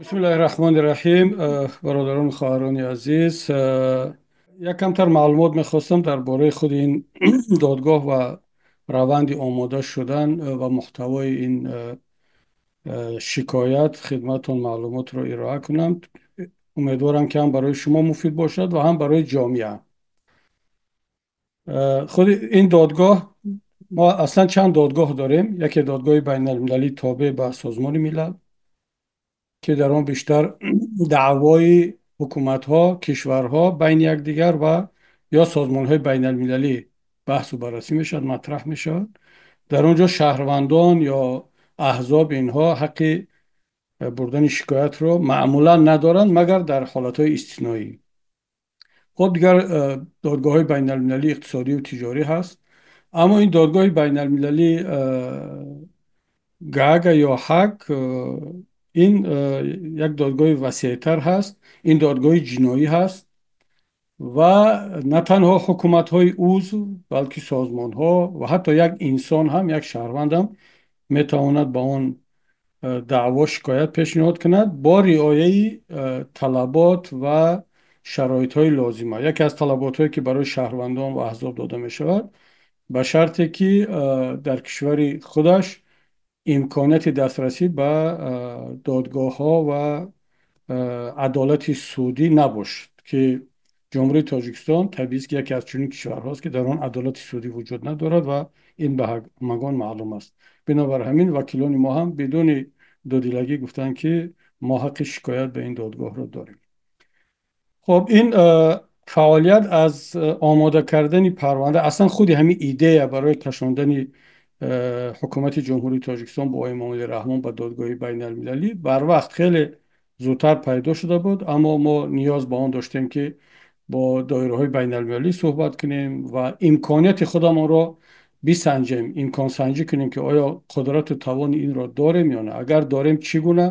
Бисмиллаҳи раҳмони раҳим. Бародарону хоҳарони азиз, як камтар маълумот мехостам дар бораи худи ин додгоҳ ва раванди омода шудан ва муҳтавои ин шикоят хидматтон маълумотро ироа кунам. Умедворам, ки ҳам барои шумо муфид бошад ва ҳам барои ҷомеа. Худи ин додгоҳ, мо аслан чанд додгоҳ дорем. Яке додгоҳи байналмилалии тобеъ ба Созмони Милал, ки дар он бештар даъвои ҳукуматҳо, кишварҳо байни якдигар ва ё созмонҳои байналмилалӣ баҳсу баррасӣ мешавад, матраҳ мешавад. Дар он ҷо шаҳрвандон ё аҳзоб инҳо ҳаққи бурдани шикоятро маъмулан надоранд, магар дар ҳолатҳои истисноӣ. Хуб, дигар додгоҳҳои байналмилалии иқтисодию тиҷорӣ ҳаст, аммо ин додгоҳи байналмилалии Гаага ё Ҳаг, ин як додгоҳи васеътар ҳаст. Ин додгоҳи ҷиноӣ ҳаст ва на танҳо ҳукуматҳои узв, балки созмонҳо ва ҳатто як инсон ҳам, як шаҳрванд ҳам метавонад ба он даъво, шикоят пешниҳод кунад бо риояи талабот ва шароитҳои лозима. Яке аз талаботҳое, ки барои шаҳрвандон ва аҳзоб дода мешавад, ба шарте ки дар кишвари худаш имконияти дастрасӣ ба додгоҳҳо ва адолати судӣ набошад, ки Ҷумҳурии Тоҷикистон табиист, ки яке аз чунин кишварҳост, ки дар он адолати судӣ вуҷуд надорад ва ин ба ҳамагон маълум аст. Бинобар ҳамин вакилони мо ҳам бидуни дудилагӣ гуфтанд, ки мо ҳаққи шикоят ба ин додгоҳро дорем. Хуб, ин фаъолият аз омода кардани парванда, аслан худи ҳамин идея барои кашондани ҳукумати Ҷумҳурии Тоҷикистон бо Эмомалӣ Раҳмон ба додгоҳи байналмилалӣ барвақт, хеле зудтар пайдо шуда буд, аммо мо ниёз ба он доштем, ки бо доираҳои байналмилалӣ суҳбат кунем ва имконияти худамонро бисанҷем, имконсанҷӣ кунем, ки оё қудрату тавони инро дорем ё не, агар дорем, чӣ гуна,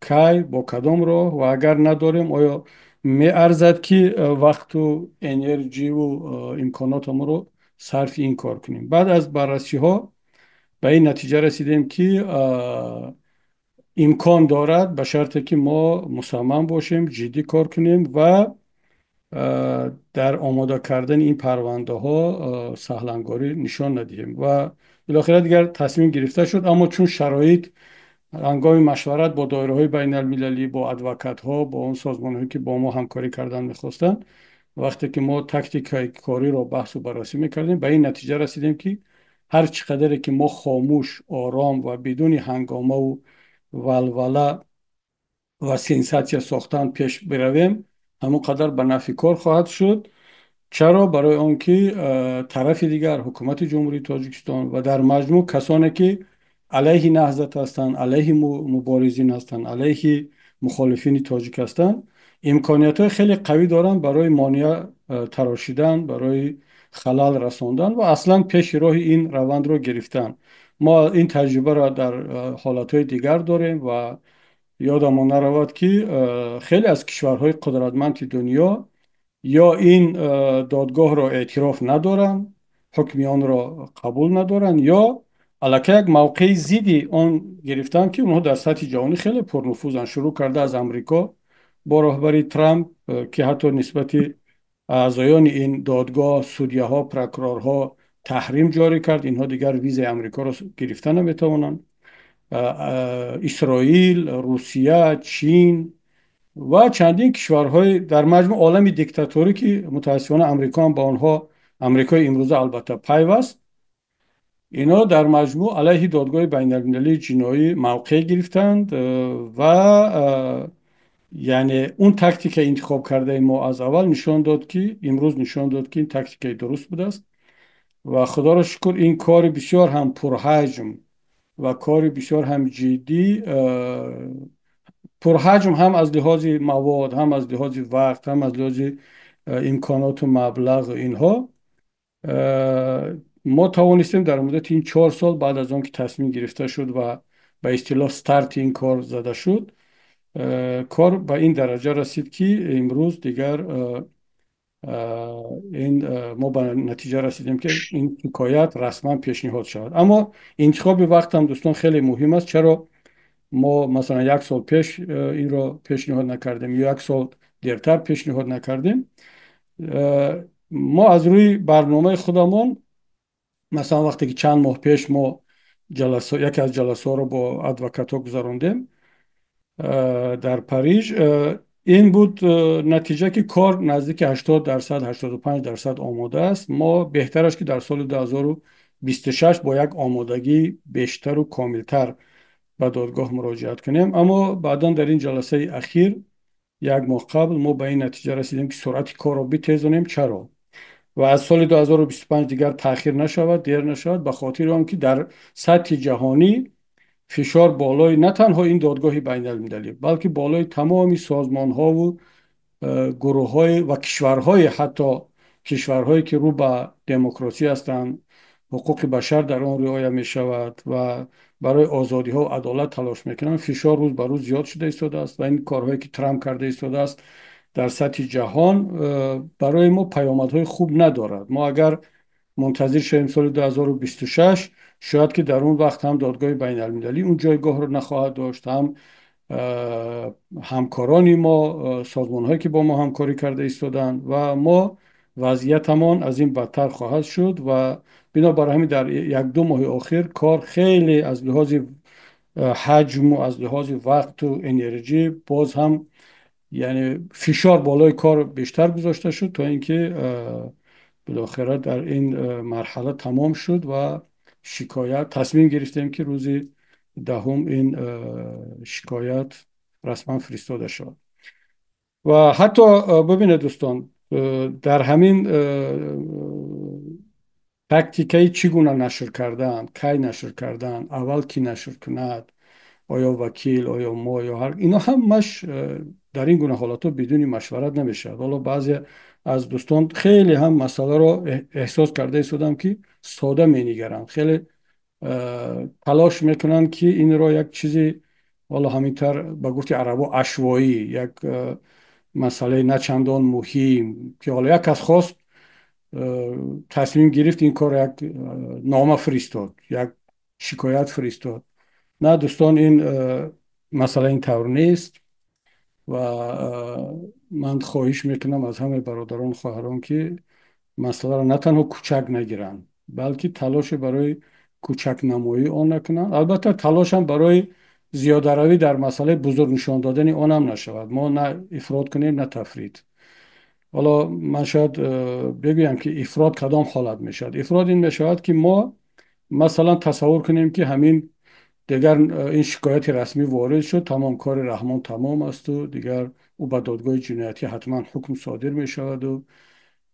кай, бо кадом роҳ ва агар надорем, оё меарзад, ки вақту энерҷиву имконотамонро сарфи ин кор кунем. Баъд аз баррасиҳо ба ин натиҷа расидем, ки имкон дорад, ба шарте ки мо мусаммам бошем, ҷиддӣ кор кунем ва дар омода кардани ин парвандаҳо саҳлангорӣ нишон надиҳем. Ва билохира дигар тасмим гирифта шуд. Аммо чун шароит ҳангоми машварат бо доираҳои байналмилалӣ, бо адвокатҳо, бо он созмонҳое, ки бо мо ҳамкорӣ кардан мехостанд, вақте ки мо тактикаи кориро баҳсу баррасӣ мекардем, ба ин натиҷа расидем, ки ҳар чӣ қадаре ки мо хомӯш, ором ва бидуни ҳангомаву валвала ва сенсатсия сохтан пеш биравем, ҳамон қадар ба нафъи кор хоҳад шуд. Чаро? Барои он ки тарафи дигар, ҳукумати Ҷумҳурии Тоҷикистон ва дар маҷмӯъ касоне, ки алайҳи Наҳзат ҳастанд, алайҳи муборизин ҳастанд, алайҳи мухолифини тоҷик ҳастанд, имкониятҳои хеле қавӣ доранд барои монеа тарошидан, барои халал расондан ва аслан пеши роҳи ин равандро гирифтан. Мо ин таҷрибаро дар ҳолатҳои дигар дорем ва ёдамон наравад, ки хеле аз кишварҳои қудратманди дунё ё ин додгоҳро эътироф надоранд, ҳукми онро қабул надоранд ё аллакай як мавқеи зидди он гирифтанд, ки онҳо дар сатҳи ҷаҳонӣ хеле пурнуфузанд, шурӯъ карда аз Амрико бо роҳбарии Трамп, ки ҳатто нисбати аъзоёни ин додгоҳ, судяҳо, прокурорҳо таҳрим ҷорӣ кард, инҳо дигар визаи Амрикоро гирифта наметавонанд, Исроил, Русия, Чин ва чандин кишварҳои, дар маҷмӯъ олами диктаторӣ, ки мутаассифона Амрико ҳам ба онҳо, Амрикои имрӯза албатта, пайваст. Инҳо дар маҷмӯъ алайҳи додгоҳи байналмилалии ҷиноӣ мавқеъ гирифтанд ва яъне он тактикаи интихоб кардаи мо аз аввал нишон дод, ки имрӯз нишон дод, ки ин тактикаи дуруст будааст. Ва худоро шукр, ин кори бисёр ҳам пурҳаҷм ва кори бисёр ҳам ҷиддӣ, пурҳаҷм ҳам аз лиҳози мавод, ҳам аз лиҳози вақт, ҳам аз лиҳози имконоту маблағ, инҳо мо тавонистем дар муддати ин 4 сол баъд аз он ки тасмим гирифта шуд ва ба истилоҳ старти ин кор зада шуд, кор ба ин дараҷа расид, ки имрӯз дигар ин мо ба натиҷа расидем, ки ин ҳикоят расман пешниҳод шавад. Аммо интихоби вақт ҳам, дӯстон, хеле муҳим аст. Чаро Мо масалан як сол пеш инро пешниҳод накардем ё як сол дертар пешниҳод накардем? Мо аз рӯи барномаи худамон, масалан вақте ки чанд моҳ пеш мо яке аз ҷаласаҳоро бо адвокатҳо гузарондем дар Париж, ин буд натиҷа, ки кор наздики 80%, 85% омода аст. Мо беҳтар аст, ки дар соли 2026 бо як омодагии бештару комилтар ба додгоҳ муроҷиат кунем. Аммо баъдан дар ин ҷаласаи ахир як моҳ қабл мо ба ин натиҷа расидем, ки суръати корро битезонем. Чаро ва аз соли 2025 дигар таъхир нашавад, дер нашавад? Ба хотири он ки дар сатҳи ҷаҳонӣ фишор болои на танҳо ин додгоҳи байналмилалӣ, балки болои тамоми созмонҳову гурӯҳҳои ва кишварҳои, ҳатто кишварҳое ки рӯ ба демократсия ҳастанд, ҳуқуқи башар дар он риоя мешавад ва барои озодиҳо ва адолат талош мекунанд, фишор рӯз ба рӯз зиёд шуда истодааст. Ва ин корҳое ки Трамп карда истодааст дар сатҳи ҷаҳон, барои мо паёмадҳои хуб надорад. Мо агар мунтазир шавем соли 2026, шояд ки дар он вақт ҳам додгоҳи байналмилалӣ он ҷойгоҳро нахоҳад дошт, ҳам ҳамкорони мо, созмонҳое ки бо мо ҳамкорӣ карда истоданд, ва мо вазъиятамон аз ин бадтар хоҳад шуд. Ва бинобар ҳамин дар як-ду моҳи охир кор хеле аз лиҳози ҳаҷму аз лиҳози вақту энерҷӣ боз ҳам, яъне фишор болои кор бештар гузошта шуд, то ин ки билохира дар ин марҳала тамом шуд ва шикоят тасмим гирифтем, ки рӯзи 10-ум ин шикоят расман фиристода шавад. Ва ҳатто бибинед, дӯстон, дар ҳамин тактикаи чӣ гуна нашр кардан, кай нашр кардан, аввал кӣ нашр кунад, оё вакил, оё мо, ё ҳар ино, ҳамаш дар ин гуна ҳолатҳо бидуни машварат намешавад. Ҳоло баъзе аз дӯстон хеле ҳам масъаларо эҳсос карда истодам, ки сода менигаранд, хеле талош мекунанд, ки инро як чизи ҳоло ҳаминтар, ба гуфти арабо, ашвоӣ, як масъалаи начандон муҳим, ки ҳоло як кас хост, тасмим гирифт, ин кор як нома фиристод, як шикоят фиристод. На, дӯстон, ин масъала ин тавр нест. Ва ман хоҳиш мекунам аз ҳамаи бародарон, хоҳарон, ки масъаларо на танҳо кӯчак нагиранд, балки талоше барои кӯчакнамоии он накунанд. Албатта, талошам барои зиёдаравӣ дар масъалаи бузург нишон додани онам нашавад. Мо на ифрот кунем, на тафрит. Ҳоло ман шояд бигӯям, ки ифрот кадом ҳолат мешавад. Ифрот ин мешавад, ки мо масалан тасаввур кунем, ки ҳамин дигар ин шикояти расмӣ ворид шуд, тамом, кори Раҳмон тамом асту дигар ӯ ба додгоҳи ҷиноятӣ ҳатман ҳукм содир мешаваду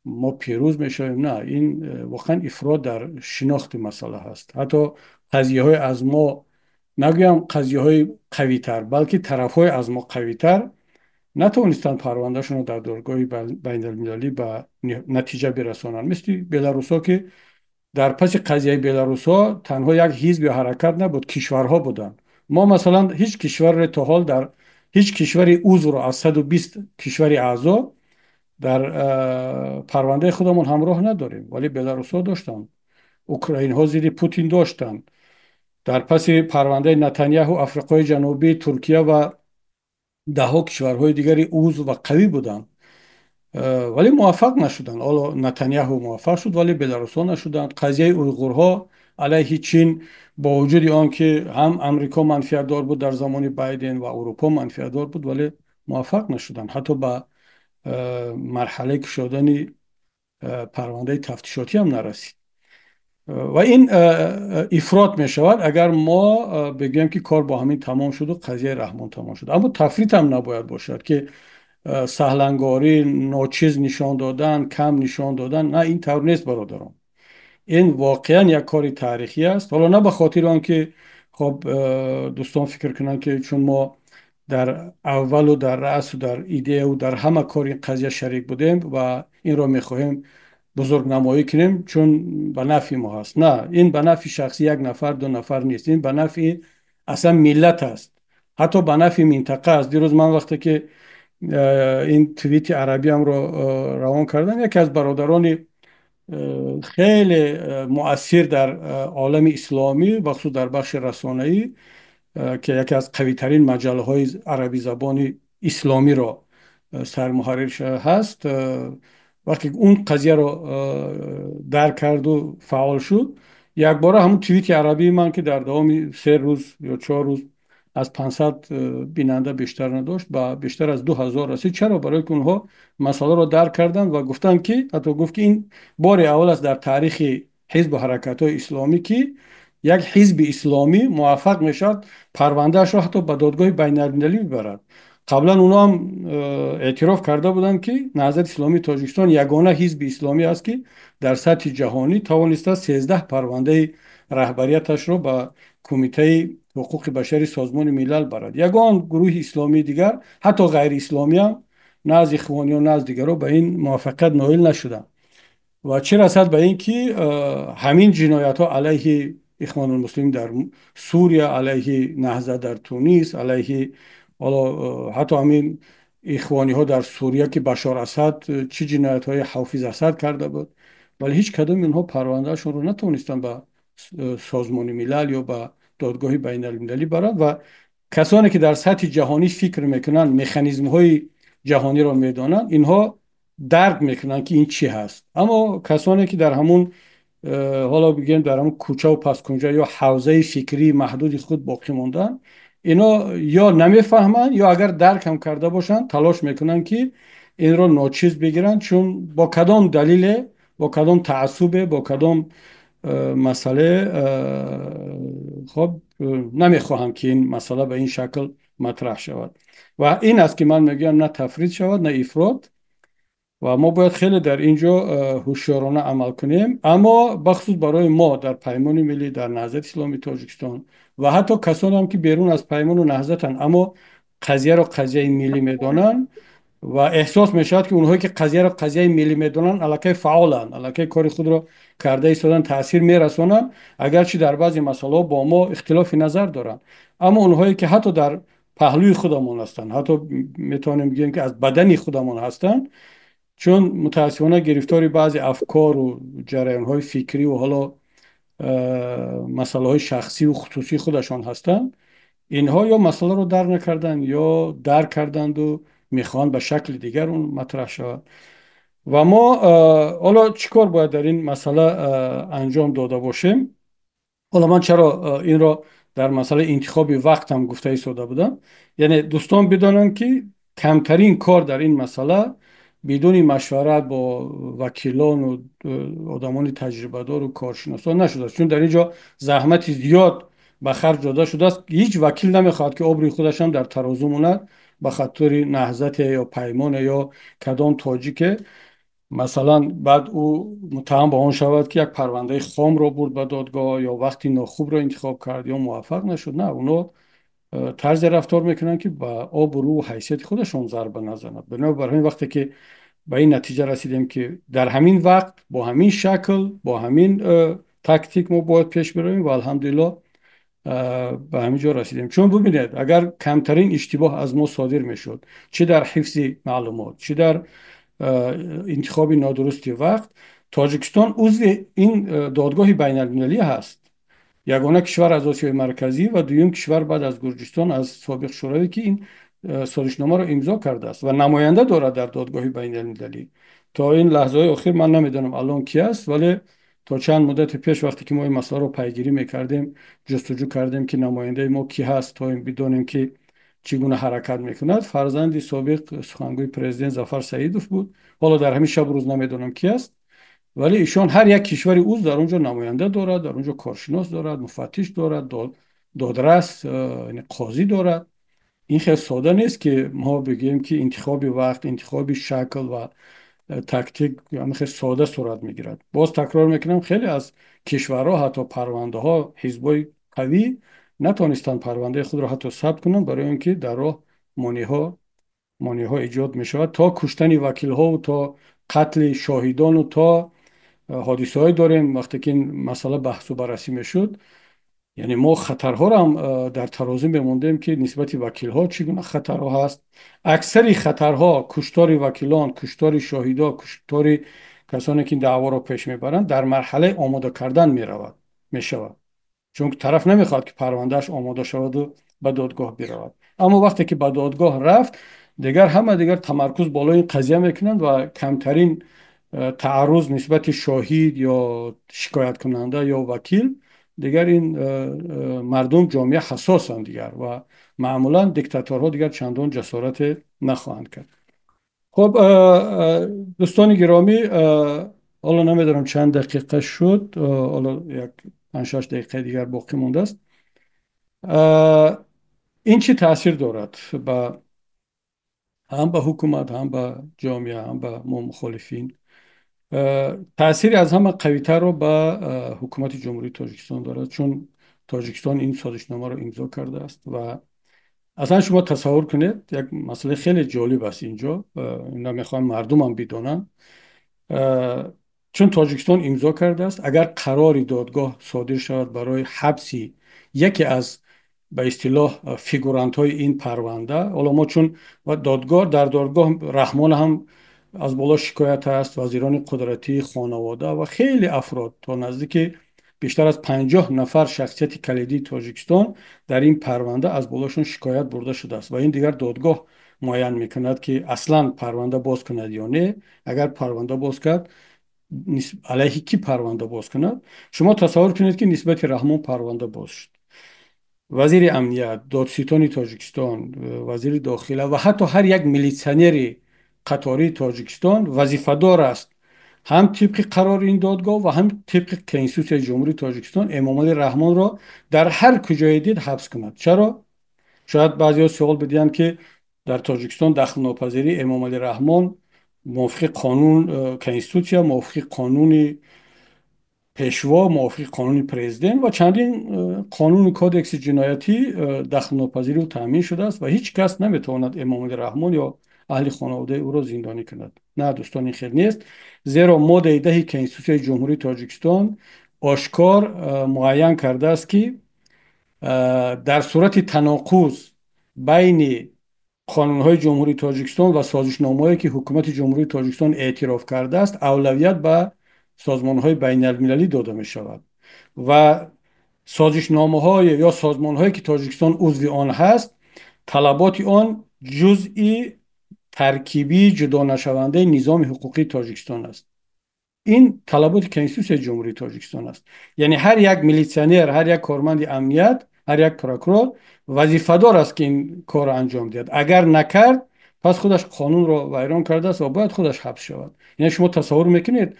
мо пирӯз мешавем. На, ин воқеан ифрот дар шинохти масъала ҳаст. Ҳатто қазияҳои аз мо, нагӯям қазияҳои қавитар, балки тарафҳои аз мо қавитар натавонистанд парвандашонро дар додгоҳи байналмилалӣ ба натиҷа бирасонанд, мисли беларусҳо, ки дар паси қазияи беларусҳо танҳо як ҳизб ё ҳаракат набуд, кишварҳо буданд. Мо масалан ҳеҷ кишварре то ҳол дар ҳеҷ кишвари узвро аз 120 кишвари аъзо дар парвандаи худамон ҳамроҳ надорем, вале беларусҳо доштанд, украинҳо зидди Путин доштанд. Дар паси парвандаи Натаняҳу Африқои Ҷанубӣ, Туркия ва даҳҳо кишварҳои дигари узв ва қавӣ буданд, вале муваффақ нашуданд. Ҳоло Натаняҳу муваффақ шуд, вале беларусҳо нашуданд. Қазияи уйғурҳо алайҳи Чин, бо вуҷуди он ки ҳам Амрико манфиатдор буд дар замони Байден ва Аврупо манфиатдор буд, вале муваффақ нашуданд, ҳатто ба марҳалаи кушодани парвандаи тафтишотӣ ҳам нарасид. Ва ин ифрот мешавад, агар мо бигӯем, ки кор бо ҳамин тамом шуду қазияи Раҳмон тамом шуд. Аммо тафрит ҳам набояд бошад, ки саҳлангорӣ, ночиз нишон додан, кам нишон додан. На, ин тавр нест, бародарон. Ин воқеан як кори таърихӣ аст. Ҳоло на ба хотири он ки хоб дӯстон фикр кунанд, ки чун мо дар аввалу дар раъсу дар идеяву дар ҳама кори ин қазия шарик будем ва инро мехоҳем бузургнамоӣ кунем, чун ба нафъи мо ҳаст. На, ин ба нафъи шахси як нафар, ду нафар нест, ин ба нафъи аслан миллат аст, ҳатто ба нафъи минтақа аст. Дирӯз ман вақте ки ин твити арабиамро равон кардам, яке аз бародарони хеле муассир дар олами исломӣ, бахусус дар бахши расонаӣ, ки яке аз қавитарин маҷаллаҳои арабизабони исломиро сармуҳаррир ҳаст, вақте он қазияро дарк карду фаъол шуд, якбора ҳамун твити арабии ман, ки дар давоми 3 рӯз ё 4 рӯз аз 500 бинанда бештар надошт, ба бештар аз 2000 расид. Чаро? Барои ки онҳо масъаларо дарк карданд ва гуфтанд, ки ҳатто гуфт, ки ин бори аввал аст дар таърихи ҳизбу ҳаракатҳои исломӣ, ки як ҳизби исломӣ муваффақ мешавад парвандаашро ҳатто ба додгоҳи байналмилалӣ бибарад. Қаблан онҳо ҳам эътироф карда буданд, ки Наҳзати исломии Тоҷикистон ягона ҳизби исломӣ аст, ки дар сатҳи ҷаҳонӣ тавонистааст 13 парвандаи раҳбарияташро ба Кумитаи ҳуқуқи башари Созмони Милал барад. Ягон гурӯҳи исломии дигар, ҳатто ғайриисломиам, на аз ихвониё, на аз дигарро ба ин муваффақият ноил нашуданд. Ва чӣ расад ба ин ки ҳамин ҷиноятҳо алайҳи Ихвонулмуслимин дар Сурия, алайҳи Наҳза дар Тунис, алайҳи ҳоло ҳатто ҳамин ихвониҳо дар Сурия, ки Башор Асад чӣ ҷиноятҳои Ҳофиз Асад карда буд, вале ҳеҷ кадоми инҳо парвандаашонро натавонистанд ба Созмони Милал ё ба додгоҳи байналмилалӣ баранд. Ва касоне ки дар сатҳи ҷаҳонӣ фикр мекунанд, механизмҳои ҷаҳониро медонанд, инҳо дарк мекунанд, ки ин чӣ ҳаст. Аммо касоне ки дар ҳамун ҳоло бигӯем дар ҳамун кӯчаву паскунҷа ё ҳавзаи фикрии маҳдуди худ боқӣ монданд, ино ё намефаҳманд, ё агар дарк ҳам карда бошанд, талош мекунанд, ки инро ночиз бигиранд, чун бо кадом далиле, бо кадом таассубе, бо кадом масъале, хоб, намехоҳам, ки ин масъала ба ин шакл матраҳ шавад. Ва ин аст, ки ман мегӯям, на тафрит шавад, на ифрот, ва мо бояд хеле дар ин ҷо ҳушёрона амал кунем. Аммо бахусус барои мо дар Паймони Миллӣ, дар Наҳзати Исломии Тоҷикистон ва ҳатто касоне ки берун аз Паймону Наҳзатанд, аммо қазияро қазияи миллӣ медонанд, ва эҳсос мешавад, ки онҳое ки қазияро қазияи миллӣ медонанд, аллакай фаъоланд, аллакай кори худро карда истоданд, таъсир мерасонанд, агарчи дар баъзе масъалаҳо бо мо ихтилофи назар доранд. Аммо онҳое ки ҳатто дар паҳлӯи худамон ҳастанд, ҳатто метавонем бигӯем, ки аз бадани худамон ҳастанд, чун мутаассифона гирифтори баъзе афкору ҷараёнҳои фикриву ҳоло масъалаҳои шахсиву хусусии худашон ҳастанд, инҳо ё масъаларо дарк накарданд, ё дарк карданду мехоҳанд ба шакли дигар он матраҳ шавад. Ва мо ҳоло чӣ кор бояд дар ин масъала анҷом дода бошем? Ҳоло ман чаро инро дар масъалаи интихоби вақт ҳам гуфта истода будам? Яъне дӯстон бидонанд, ки камтарин кор дар ин масъала бидуни машварат бо вакилону одамони таҷрибадору коршиносон нашудааст, чун дар ин ҷо заҳмати зиёд ба харҷ дода шудааст. Ҳеҷ вакил намехоҳад, ки обрӯи худашам дар тарозу монад ба хатори Наҳзате ё Паймоне ё кадом тоҷике, масалан, баъд ӯ муттаҳам ба он шавад, ки як парвандаи хомро бурд ба додгоҳ ё вақти нохубро интихоб кард ё муваффақ нашуд. На, онҳо тарзе рафтор мекунанд, ки ба обрӯу ҳайсияти худашон зарба назанад. Бинобар ҳамин, вақте ки ба ин натиҷа расидем, ки дар ҳамин вақт, бо ҳамин шакл, бо ҳамин тактик мо бояд пеш биравем, ва алҳамдулиллоҳ, ба ҳамин ҷо расидем. Чун бубинед, агар камтарин иштибоҳ аз мо содир мешуд, чӣ дар ҳифзи маълумот, чӣ дар интихоби нодурусти вақт, Тоҷикистон узви ин додгоҳи байналмилалӣ ҳаст, ягона кишвар аз Осиёи Марказӣ ва дуюм кишвар баъд аз Гурҷистон аз собиқ Шӯравӣ, ки ин созишномаро имзо кардааст ва намоянда дорад дар додгоҳи байналмилалӣ. То ин лаҳзаҳои охир, ман намедонам алон ки аст, вале то чанд муддати пеш, вақте ки мо ин масъаларо пайгирӣ мекардем, ҷустуҷӯ кардем, ки намояндаи мо кӣ ҳаст, то ин бидонем, ки чӣ гуна ҳаракат мекунад, фарзанди собиқ сухангӯи президент Зафар Саидов буд. Ҳоло дар ҳамин шабу рӯз намедонам ки аст, вале ишон ҳар як кишвари узв дар он ҷо намоянда дорад, дар он ҷо коршинос дорад, муфаттиш дорад, додрас, яъне қозӣ дорад. Ин хеле сода нест, ки мо бигӯем, ки интихоби вақт, интихоби шакл ва тактик ҳамин хеле сода сурат мегирад. Боз такрор мекунам, хеле аз кишварҳо ҳатто парвандаҳо, ҳизбҳои қавӣ натавонистанд парвандаи худро ҳатто сабт кунанд, барои он ки дар роҳ монеъҳо эҷод мешавад, то куштани вакилҳову то қатли шоҳидону то ҳодисаҳое дорем. Вақте ки ин масъала баҳсу баррасӣ мешуд, яъне мо хатарҳоро ҳам дар тарозу мемондем, ки нисбати вакилҳо чӣ гуна хатарҳо ҳаст. Аксари хатарҳо, куштори вакилон, куштори шоҳидо, куштори касоне ки даъворо пеш мебаранд, дар марҳалаи омода кардан меравад, мешавад. Чунки тараф намехоҳад, ки парвандааш омода шаваду ба додгоҳ биравад. Аммо вақте ки ба додгоҳ рафт, дигар ҳама дигар тамаркуз болои ин қазия мекунанд ва камтарин таарруз нисбати шоҳид ё шикояткунанда ё вакил, дигар ин мардум, ҷомеа ҳассосанд дигар ва маъмулан диктаторҳо дигар чандон ҷасорате нахоҳанд кард. Хуб, дӯстони гиромӣ, ҳоло намедонам чанд дақиқа шуд, ҳоло як 5-6 дақиқаи дигар боқӣ мондааст. Ин чӣ таъсир дорад ба ҳам ба ҳукумат, ҳам ба ҷомеа, ҳам ба мо мухолифин? Таъсири аз ҳама қавитарро ба ҳукумати Ҷумҳурии Тоҷикистон дорад, чун Тоҷикистон ин созишномаро имзо кардааст. Ва аслан шумо тасаввур кунед, як масъалаи хеле ҷолиб аст инҷо, ина мехоҳам мардумам бидонанд. Чун Тоҷикистон имзо кардааст, агар қарори додгоҳ содир шавад барои ҳабси яке аз ба истилоҳ фигурантҳои ин парванда, ҳоло мо чун додгоҳ, дар додгоҳ Раҳмон ҳам аз боло шикоят аст, вазирони қудратӣ, хонавода ва хеле афрод, то наздики бештар аз 50 нафар шахсияти калидии Тоҷикистон дар ин парванда аз болошон шикоят бурда шудааст ва ин дигар додгоҳ муайян мекунад, ки аслан парванда боз кунад ё не. Агар парванда боз кард, алайҳи кӣ парванда боз кунад? Шумо тасаввур кунед, ки нисбати Раҳмон парванда боз шуд. Вазири амният, додситони Тоҷикистон, вазири дохила ва ҳатто ҳар як милитсионери қатории Тоҷикистон вазифадор аст ҳам тибқи қарори ин додгоҳ ва ҳам тибқи Конститутсияи Ҷумҳурии Тоҷикистон Эмомалӣ Раҳмонро дар ҳар куҷое дид, ҳабс кунад. Чаро? Шояд баъзеҳо суол бидиҳанд, ки дар Тоҷикистон дахлнопазирии Эмомалӣ Раҳмон мувофиқи қонун, конститутсия, мувофиқи қонуни пешво, мувофиқи қонуни президент ва чандин қонуну кодекси ҷиноятӣ дахлнопазирӣ таъмин шудааст ва ҳеҷ кас наметавонад Эмомалӣ Раҳмон ё аҳли хонаводаи ӯро зиндонӣ кунад. На, дӯстон, ин хел нест, зеро моддаи 10-и Конститутсияи Ҷумҳурии Тоҷикистон ошкор муайян кардааст, ки дар сурати таноқуз байни қонунҳои Ҷумҳурии Тоҷикистон ва созишномаҳое, ки ҳукумати Ҷумҳурии Тоҷикистон эътироф кардааст, авлавият ба созмонҳои байналмилалӣ дода мешавад ва созишномаҳое ё созмонҳое, ки Тоҷикистон узви он ҳаст, талаботи он ҷузъи таркибии ҷудонашавандаи низоми ҳуқуқии Тоҷикистон аст. Ин талаботи Конститутсияи Ҷумҳурии Тоҷикистон аст. Яъне ҳар як милитсионер, ҳар як корманди амният, ҳар як прокурор вазифадор аст, ки ин корро анҷом диҳад. Агар накард, пас худаш қонунро вайрон кардааст ва бояд худаш ҳабс шавад. Яъне шумо тасаввур мекунед,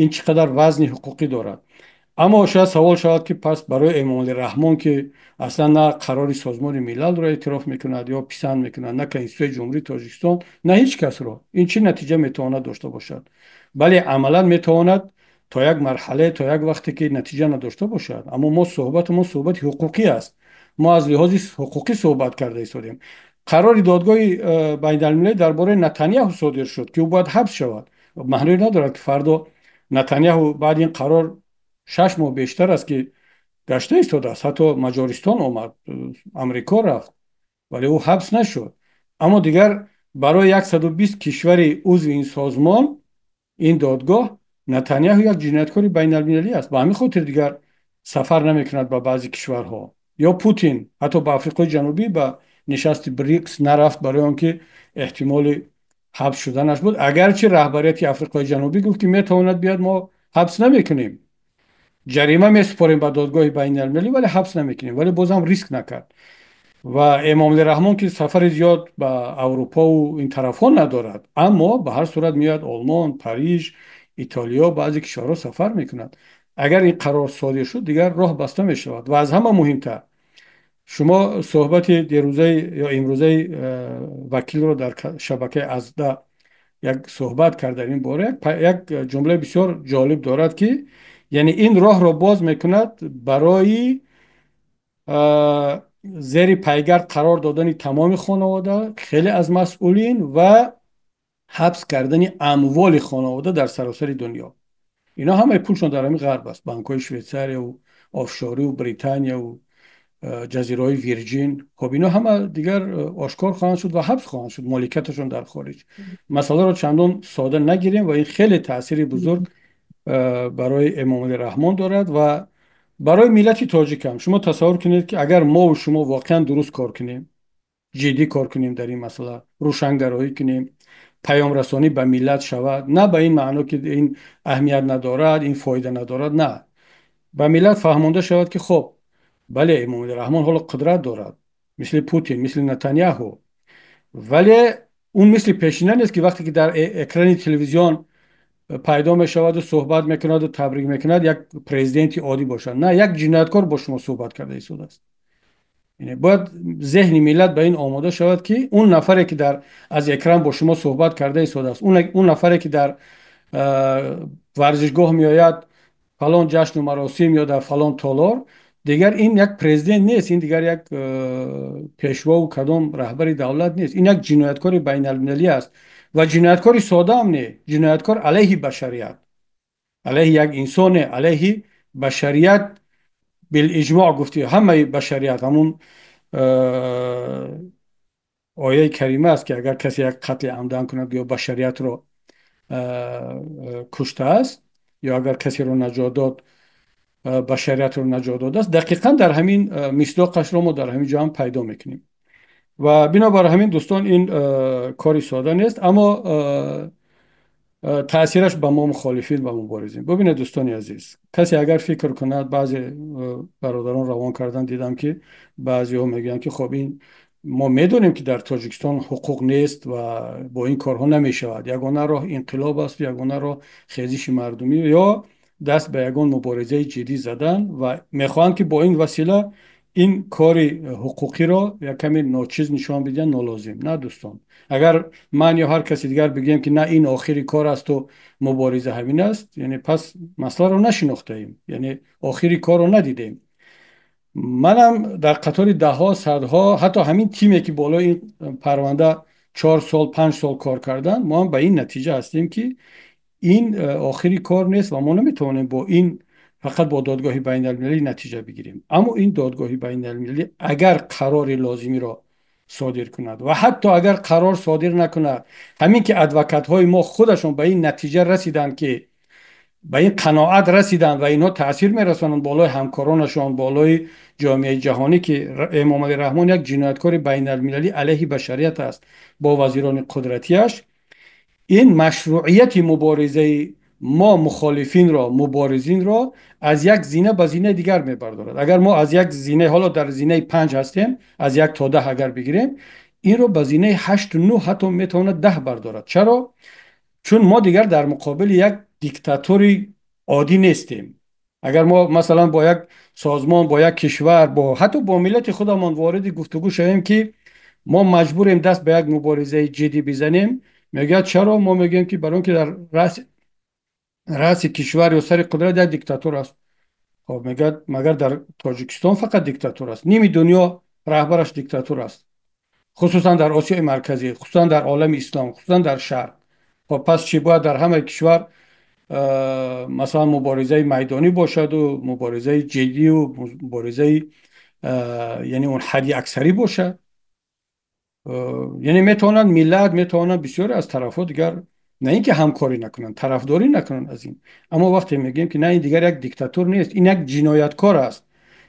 ин чӣ қадар вазни ҳуқуқӣ дорад. Аммо шояд савол шавад, ки пас барои Эмомалӣ Раҳмон, ки аслан на қарори Созмони Милалро эътироф мекунад ё писанд мекунад, на Конститутсияи Ҷумҳурии Тоҷикистон, на ҳеҷ касро, ин чӣ натиҷа метавонад дошта бошад? Бале, амалан метавонад то як марҳалае, то як вақте ки натиҷа надошта бошад. Аммо мо суҳбатамон суҳбати ҳуқуқӣ аст, мо аз лиҳози ҳуқуқӣ суҳбат карда истодем. Қарори додгоҳи байналмилалӣ дар бораи Натанияҳу содир шуд, ки ӯ бояд ҳабс шавад. Маъное надорад, ки фардо Натанияҳу баъди ин қарор 6 моҳ бештар аст, ки гашта истодааст, ҳатто Маҷористон омад, Амрико рафт, вале ӯ ҳабс нашуд. Аммо дигар барои 120 кишвари узви ин созмон, ин додгоҳ, Натанияҳу як ҷинояткори байналмилалӣ аст. Ба ҳамин хотир дигар сафар намекунад ба баъзе кишварҳо. Ё Путин ҳатто ба Африқои Ҷанубӣ ба нишасти БРИКС нарафт, барои он ки эҳтимоли ҳабс шуданаш буд, агарчи раҳбарияти Африқои Ҷанубӣ гуфт, ки метавонад биёд, мо ҳабс намекунем, ҷарима месупорем ба додгоҳи байналмилалӣ, вале ҳабс намекунем. Вале бозам риск накард. Ва Эмомалӣ Раҳмон, ки сафари зиёд ба Аврупову ин тарафҳо надорад, аммо ба ҳар сурат меояд Олмон, Париж, Итолиё, баъзе кишварҳо сафар мекунад. Агар ин қарор содир шуд, дигар роҳ баста мешавад. Ва аз ҳама муҳимтар, шумо суҳбати дерӯзаи ё имрӯзаи вакилро дар шабакаи Азда як суҳбат кард дар ин бора, як ҷумлаи бисёр ҷолиб дорад, ки яъне ин роҳро боз мекунад барои зери пайгард қарор додани тамоми хонавода, хеле аз масъулин ва ҳабс кардани амволи хонавода дар саросари дунё. Ино ҳамаи пулшон дар ҳамин ғарб аст, банкҳои Швейтсарияву офшориву Британияу ҷазираҳои Вирҷин. Хоб, ино ҳама дигар ошкор хоҳанд шуд ва ҳабс хоҳанд шуд, моликияташон дар хориҷ. Масъаларо чандон сода нагирем ва ин хеле таъсири бузург барои Эмомалӣ Раҳмон дорад. Ва Барои миллати тоҷикам шумо тасаввур кунед, ки агар мову шумо воқеан дуруст кор кунем, ҷиддӣ кор кунем дар ин масъала, рӯшангароӣ кунем, паёмрасонӣ ба миллат шавад, на ба ин маъно ки ин аҳамият надорад, ин фоида надорад, на, ба миллат фаҳмонда шавад, ки хоб, бале, Эмомалӣ Раҳмон ҳоло қудрат дорад, мисли Путин, мисли Нетаняҳу, вале он мисли пешина нест, ки вақте ки дар экрани телевизион пайдо мешаваду суҳбат мекунаду табрик мекунад, як президенти оддӣ бошад. На, як ҷинояткор бо шумо суҳбат карда истодааст. Бояд зеҳни миллат ба ин омода шавад, ки он нафаре, ки дар аз экран бо шумо суҳбат карда истодааст, он нафаре, ки дар варзишгоҳ меояд, фалон ҷашну маросим ё дар фалон толор, дигар ин як президент нест, ин дигар як пешвову кадом раҳбари давлат нест, ин як ҷинояткори байналмилалӣ аст ва ҷинояткори содаам не, ҷинояткор алайҳи башарият, алайҳи як инсоне, алайҳи башарият билиҷмоъ гуфти ҳамаи башарият. Ҳамун ояи карима аст, ки агар касе як қатли амдан кунад ё башариятро куштааст ё агар касеро наҷот дод, башариятро наҷот додааст. Дақиқан дар ҳамин мисдоқашро мо дар ҳамин ҷо ҳам пайдо мекунем. Ва бинобар ҳамин, дӯстон, ин кори сода нест, аммо таъсираш ба мо, мухолифин ва муборизин. Бубинед, дӯстони азиз, касе агар фикр кунад, баъзе бародарон равон кардан, дидам, ки баъзеҳо мегӯянд, ки хоб, ин мо медонем, ки дар Тоҷикистон ҳуқуқ нест ва бо ин корҳо намешавад, ягона роҳ инқилоб аст, ягона роҳ хезиши мардумӣ ё даст ба ягон муборизаи ҷиддӣ задан, ва мехоҳанд, ки бо ин васила ин кори ҳуқуқиро як каме ночиз нишон бидиҳанд, нолозим. На, дӯстон, агар ман ё ҳар каси дигар бигӯем, ки на, ин охири кор асту мубориза ҳамин аст, яъне пас масъаларо нашинохтаем, яъне охири корро надидем. Манам дар қатори даҳҳо, садҳо, ҳатто ҳамин тиме, ки болои ин парванда 4 сол, 5 сол кор карданд, мо ҳам ба ин натиҷа ҳастем, ки ин охири кор нест ва мо наметавонем бо ин фақат бо додгоҳи байналмилалӣ натиҷа бигирем. Аммо ин додгоҳи байналмилалӣ агар қарори лозимиро содир кунад ва ҳатто агар қарор содир накунад, ҳамин ки адвокатҳои мо худашон ба ин натиҷа расиданд, ки ба ин қаноат расиданд ва инҳо таъсир мерасонанд болои ҳамкоронашон, болои ҷомеаи ҷаҳонӣ, ки Эмомалӣ Раҳмон як ҷинояткори байналмилалӣ алайҳи башарият аст бо вазирони қудратияш, ин машрӯъияти муборизаи мо, мухолифинро, муборизинро аз як зина ба зинаи дигар мебардорад. Агар мо аз як зинаи, ҳоло дар зинаи 5 ҳастем, аз 1 то 10 агар бигирем, инро ба зинаи ҳашту, нӯ, ҳатто метавонад 10 бардорад. Чаро? Чун мо дигар дар муқобили як диктатори оддӣ нестем. Агар мо, масалан, бо як созмон, бо як кишвар, бо ҳатто бо миллати худамон вориди гуфтугӯ шавем, ки мо маҷбурем даст ба як муборизаи ҷиддӣ бизанем, мегӯяд: «Чаро?» Мо мегӯем, ки барои он ки дар раъси кишвар ё сари қудрат як диктатор аст. Хоб, мегӯяд: «Магар дар Тоҷикистон фақат диктатур аст? Ними дунё раҳбараш диктатур аст, хусусан дар Осиёи Марказӣ, хусусан дар олами ислом, хусусан дар Шарқ. Хоб, пас чӣ, бояд дар ҳамаи кишвар, масалан, муборизаи майдонӣ бошаду муборизаи ҷиддию муборизаи, яъне он ҳадди аксарӣ бошад?» Яъне метавонанд миллат, метавонанд бисёре аз тарафҳо дигар на ин ки ҳамкорӣ накунанд, тарафдорӣ накунанд аз ин. Аммо вақте мегӯем, ки на, ин дигар як диктатур нест, ин як ҷинояткор аст,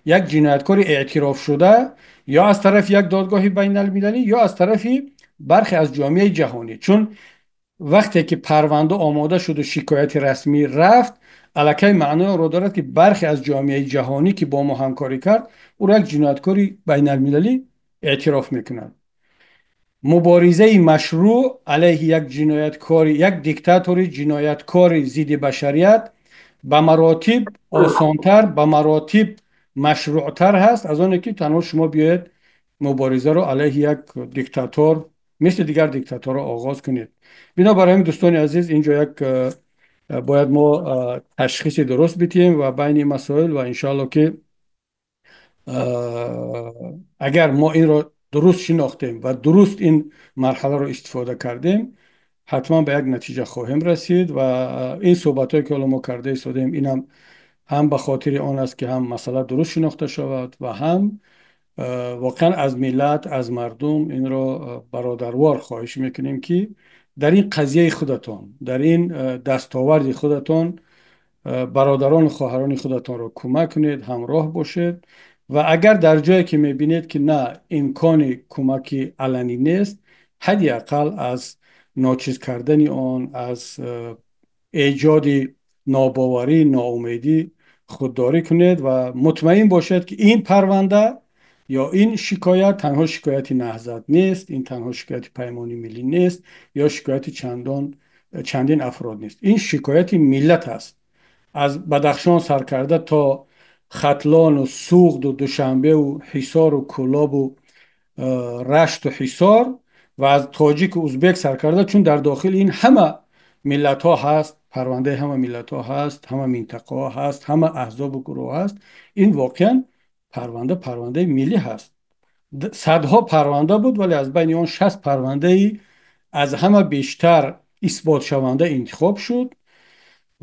як ҷинояткори эътирофшуда ё аз тарафи як додгоҳи байналмилалӣ, ё аз тарафи бархе аз ҷомеаи ҷаҳонӣ, чун вақте ки парванда омода шуду шикояти расмӣ рафт, аллакай маънои онро дорад, ки бархе аз ҷомеаи ҷаҳонӣ, ки бо мо ҳамкорӣ кард, ӯро як ҷинояткори байналмилалӣ эътироф мекунад. Муборизаи машрӯъ алайҳи як ҷинояткори, як диктатори ҷинояткори зидди башарият ба маротиб осонтар, ба маротиб машрӯътар ҳаст аз оне ки танҳо шумо биёед, муборизаро алайҳи як диктатор мисли дигар диктаторро оғоз кунед. Бинобар ҳамин, дӯстони азиз, инҷо як бояд мо ташхиси дуруст бидиҳем ва байни масоил ва иншоалло, ки агар мо инро дуруст шинохтем ва дуруст ин марҳаларо истифода кардем, ҳатман ба як натиҷа хоҳем расид. Ва ин суҳбатҳое, ки ҳоло мо карда истодем, инам ҳам ба хотири он аст, ки ҳам масъала дуруст шинохта шавад ва ҳам воқеан аз миллат, аз мардум инро бародарвор хоҳиш мекунем, ки дар ин қазияи худатон, дар ин дастоварди худатон. Бародарону хоҳарони худатонро кӯмак кунед, ҳамроҳ бошед ва агар дар ҷое ки мебинед, ки на имкони кӯмаки аланӣ нест, ҳадди ақал аз ночиз кардани он, аз эҷоди нобоварӣ, ноумедӣ худдорӣ кунед ва мутмаин бошед, ки ин парванда ё ин шикоят танҳо шикояти Наҳзат нест, ин танҳо шикояти Паймони Миллӣ нест ё шикояти чандин афрод нест. Ин шикояти миллат аст. Аз Бадахшон сар карда то Хатлону Суғду Душанбеу Ҳисору Кӯлобу Рашту Ҳисор ва аз тоҷику узбек сар карда, чун дар дохили ин ҳама миллатҳо ҳаст, парвандаи ҳама миллатҳо ҳаст, ҳама минтақаҳо ҳаст, ҳама аҳзобу гурӯҳ ҳаст. Ин воқеан парванда, парвандаи миллӣ ҳаст. Садҳо парванда буд, вале аз байни он 60 парвандаи аз ҳама бештар исботшаванда интихоб шуд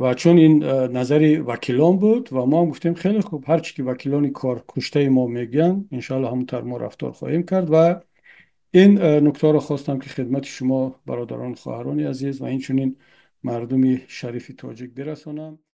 ва чун ин назари вакилон буд ва мо ҳам гуфтем, хеле хуб, ҳар чӣ ки вакилони коркуштаи мо мегӯянд, иншоалло ҳамон тавр мо рафтор хоҳем кард. Ва ин нуктаро хостам, ки хидмати шумо, бародарону хоҳарони азиз, ва инчунин мардуми шарифи тоҷик бирасонам.